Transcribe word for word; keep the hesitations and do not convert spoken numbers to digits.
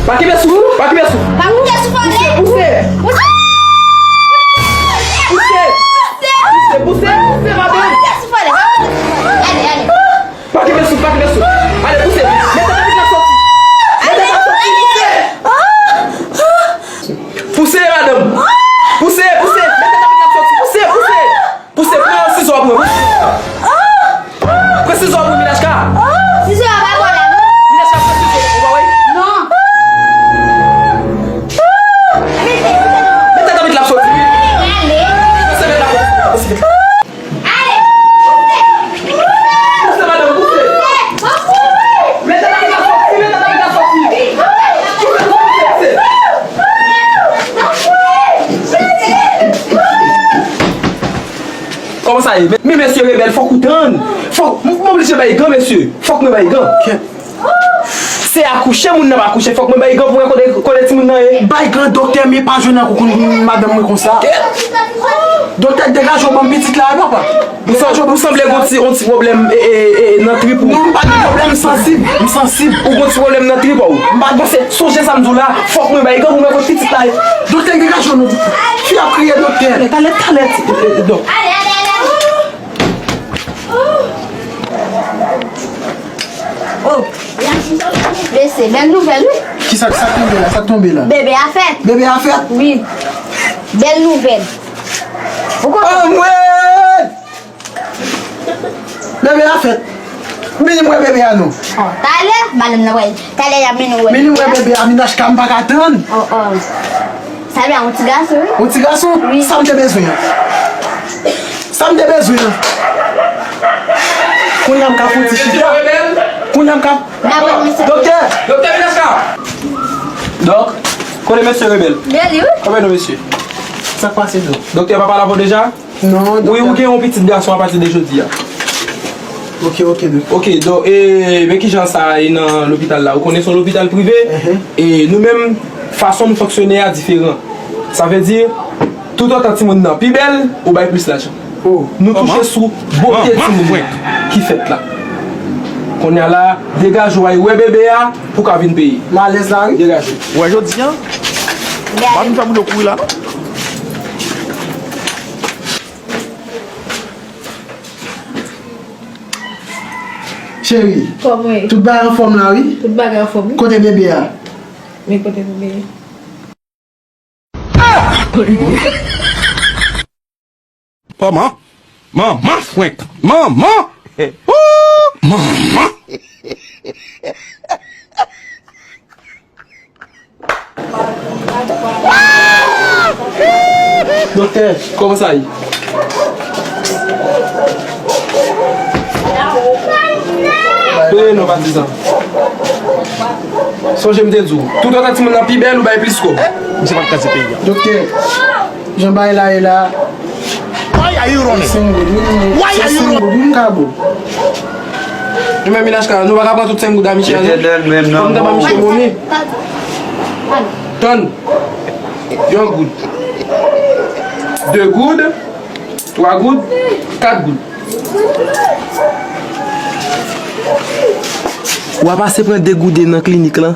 Pa kenbe souf, pa kenbe souf. Pa kenbe souf, ale. Pouse, pouse. Pouse. Pouse, pouse, pouse, madanm. Pa kenbe souf, ale. Ale, ale. Pa kenbe souf, pa kenbe souf. Ale, pouse. Mete tapit la soti. Mete tapit la soti, pouse. Pouse, madanm. Pouse, pouse. Mete tapit la soti. Pouse, pouse. Pouse, pran yon sizo a pou mwen. Pran sizo a pou mwen, Minachka. Sizo a pa bon la, non. Minachka, pran sizo a pou mwen, wi. Non. Mete, mete, non. Mete tanbit la soti. Ale. Mete tanbit la soti. Ale. Pouse, madanm, pouse. Mete tanbit la soti, mete tanbit la soti. Pouse, pouse, pouse. Kòman sa ye? Men, men mesye rebèl, fòk ou tann. Fòk, m, m oblije bay gan, mesye. Fòk mwen bay gan. Se akouche moun nan pa kouche, fòk mwen bay gan pou mwen kote, kote timoun nan ye. Bay gan, doktè, men pa jwenn nan koukoun madanm mwen konsa. Doktè, degaje w ban m pitit la, papa. Ou san-, ou sanble gon ti, yon ti pwoblèm, e, e, e, nan trip ou. Non, m pa gen pwoblèm, m sansib, m sansib. Ou gon ti pwoblèm nan trip ou. M pa gon se, sonje sa m di w la, fòk mwen bay gan pou mwen kote pitit la ye. Doktè, degaje w non. Fi ap kriye, doktè. Talè, talè, talè, ti, e, e, dòk. Oh. Mesye, bèl nouvèl, wi. Kisa, sa k tonbe la, sa k tonbe la? Bebe a fèt. Bebe a fèt? Wi. Bèl nouvèl. Ou kontan? Anmwey! Bebe a fèt. Vini m wè bebe a non. Oh, talè, madanm nan wè. Talè y ap mennen w wè bebe a. Vini m wè bebe a, Minachka, m pa ka tann. Oh, oh. Sa vle yon ti gason, wi. Yon ti gason? Wi. Sa m te bezwen an. Sa m te bezwen an. Kounye a m ka fouti chita. Kounye a m ka. Doktè! Doktè Minachka! Dòk, kote mesye rebèl? Bèl, wi. Kòman nou, mesye? Sa k pase, dòk? Doktè pa pale avè w deja? Non, wi, doktè. Ou gen yon pitit gason apati de jodi a. Ok, ok, doktè. Ok, donk, e, men kijan sa ye nan lopital la? Ou konnen se yon lopital prive, e nou menm, fason nou fonksyone a diferan. Sa vle di, toutotan timoun nan pi bèl, ou bay plis lajan. Oh. Nou touche sou bote timoun nan ki fèt la. Kounye a la, degaje w al wè bebe a pou w ka vin peye. M alèz la, wi. Degaje. Ou wè jodi a, m pa vin fè moun yo kouri la, non. Cheri, kòman w ye? Tout bagay anfòm la, wi. Tout bagay anfòm, wi. Kote bebe a? Men kote bebe a? Manman! Manman frenk! Manman! Ooh! Manman! Doktè, kòman sa ye? Peye non, patizan. Sonje m te di w, toutotan timoun nan pi bèl, ou bay plis kòb. Misye p ap kraze peyi a. Doktè, jan bagay la ye la, Why are you running? Senk goud, wi, wi. Why are you running? Senk goud, wi, m ka bo. Nou menm, Minachka, nou pa ka pran tout senk goud a misye a, non. Fò m ta ba misye moni. Tann. Yon goud. De goud. Twa goud. Kat goud. W a pase pran de goud nan klinik lan.